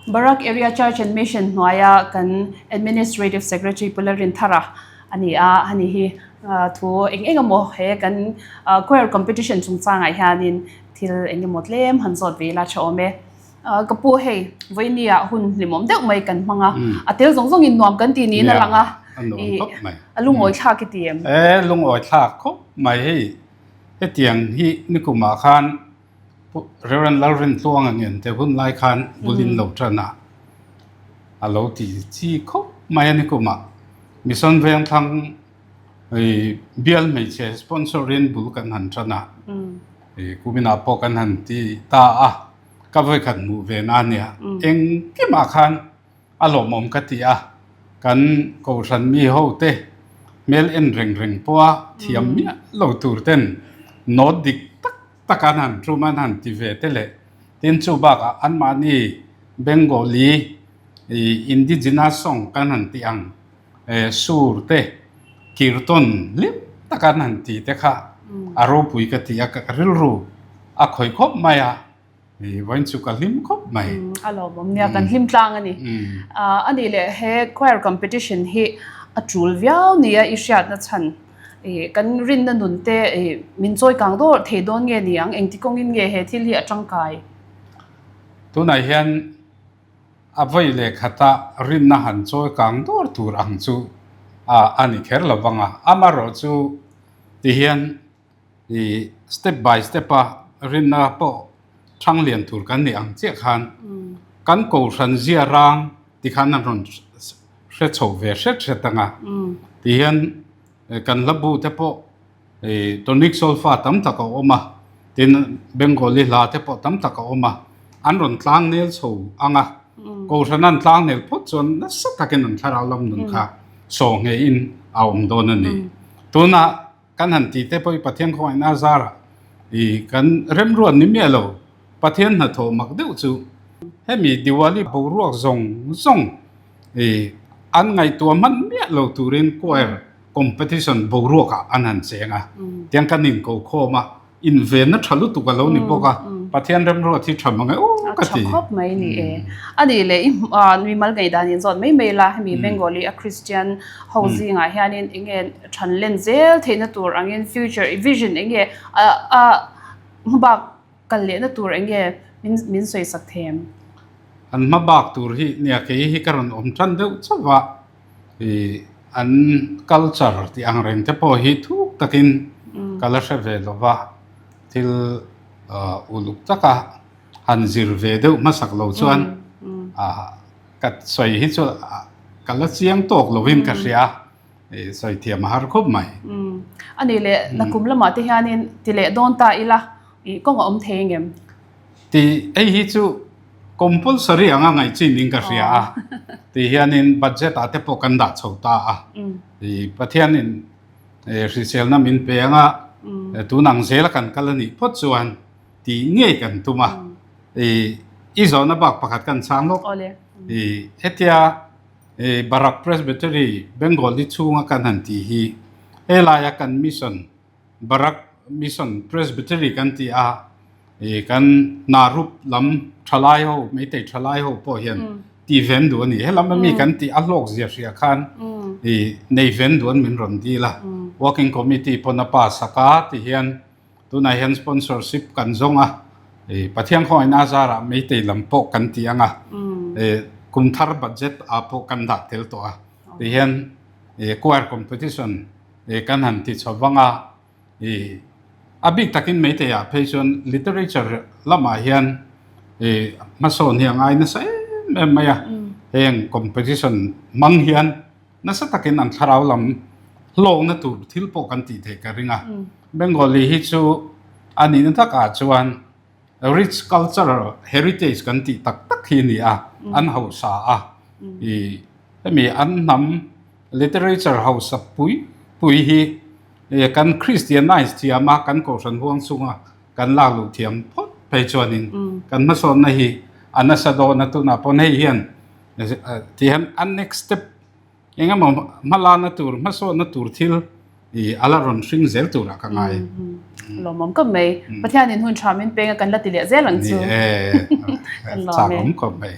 Barak Area Church and Mission hnuaia kan Administrative Secretary Pu Lalrinthara a ni a, ani hi thu eng eng emaw he kan choir competition chungchangah hianin thil eng emaw tlem han zawt ve ila tha awm e. Ka pu hei vawinia hun hlimawm deuh mai kan hmang a, a tel zawng zawngin nuam kan tih niin a lang a, a lungawi thlak i ti em? E lungawi thlak khawp mai hei hetiang hi nikumah khan Rev. Lalrintluanga ngen te hun lai khan bulin lo tan a, a lo ti chi khawp mai a nikumah Mission Vengthlang bial hmeichhe sponsor in bul kan han tan a, kuminah pawh kan han ti ta a, ka vawikhat hmuh ve na ania engkimah khan a lawmawm ka ti a, kan kohhran mi ho te hmel en reng reng pawha thiam miah lo tur ten note dik tak tak an han tum an han ti ve te leh tin chu bakah anmahni Bengali indigenous song kan han tih ang sur te kirtawn hlim tak an han ti te kha a ropui ka ti a ka rilru a khawih khawp mai a. Vawiin chu ka hlim khawp mai. A lawmawm nia, kan hlim tlang a ni. A nih leh he choir competition hi a tul viau nia i hriatna chhan kan rinna nun te min chawi kang dawr thei dawn nge ni ang, engti kawngin nge he thil hi a tangkai? Tunah hian a vawi leh khata rinna han chawi kang dawr tur ang chu a ni kher lo vang a, amaherawhchu tihian I step by step a rinna pawh thang lian tur kan nih ang chiah khan kan kohhran zia rang ti khan an rawn hre chho ve hret hret ang a. Ti hian kan hla bu te pawh i tonic solfa tam tak a awm a, tin Bengali hla te pawh tam tak a awm a, an rawn tlang nel chho ang a. Kohhran an tlang nel phawt chuan nasa takin an thlarau lam nun kha saw ngeiin a awm dawn a ni. Tunah Kan han ti te pawh hi Pathian khawngaihna a zarah i kan remruat ni miah lo. Pathian hnathawh mak deuh chu hemi Diwali boruak zawng zawng i an ngaihtuah hman miah lo turin choir competition boruakah an han cheng a. Tiang kan inko khawm a. Invenna tha lutuk a lo ni bawk a, Pathian remruat hi tha mang e aw ka ti. A tha khawp mai ni e. A nih leh i mimal ngaihdan in zawt mai mai la, hemi Bengali a Christian ho zingah hianin eng nge than len zel theihna tur angin future i vision eng nge a hmabak kal lehna tur eng nge min sawi sak thei em? An hmabak tur hi nia kei hi ka rawn awm tan deuh chauh a. I an culture tih ang reng te pawh hi thuk takin ka la hre ve lo va, thil uluk taka han zir ve deuh hmasak lo chuan ka sawi hi chu ka la chiang tawk lovin ka hria a, sawi thiam a har khawp mai. A nih leh nakum lamah te hianin ti leh dawn ta ila i kawng a awm thei engem? Tih hei hi chu compulsory anga ngaih chin in ka hria a, tih hianin budget ah te pawh kan dah chho ta a, ih Pathianin hriselna min pe anga tun ang zela kan kal a nih phawt chuan tih ngei kan tum a, ih i zawhna bak pakhat kan chhang lawk, ih hetia Barak Presbytery Bengali chhunga kan han tih hi helaia kan mission Barak Mission Presbytery kan ti a, ih kan hnarup lam thalai ho, Meitei thalai ho pawh hian tih ven duh a ni. Helam ami kan tih a hlawk zia hria khan ih nei ven duh an min rawn dil a. Working Committee pawn a pass a ka ti hian tunah hian sponsorship kan zawng a, ih Pathian khawngaihna a zarah Meitei lam pawh kan ti ang a, ih kum thar budget ah pawh kan dah tel tawh a. Ti hian ih choir competition I kan han ti chho vang a, i a bik takin Meitei ah phei chuan literature lamah hian i hmasawn hi a ngai nasa em em mai a, heng competition hmang hian nasa takin an thlarau lam hlawkna tur thil pawh kan tih theih ka ring a. Bengali hi chu a nihna takah chuan rich cultural heritage kan tih tak tak hi a ni a, an hausa a, i hemi an hnam Literature hausa pui pui hi kan Christianize thiam a, kan kohhran huang chunga kan lak luh thiam phawt phei chuanin kan hmasawnna hi a nasa dawn a, tunah pawn hei hian ti hian a next step eng emaw hmalakna tur hmasawnna tur thil i a la rawn hring zel turah ka ngai. Lawmawm khawp mai. Pathianin hun tha min peng a kan la ti leh zel ang chu. Ni e, chak awm khawp mai.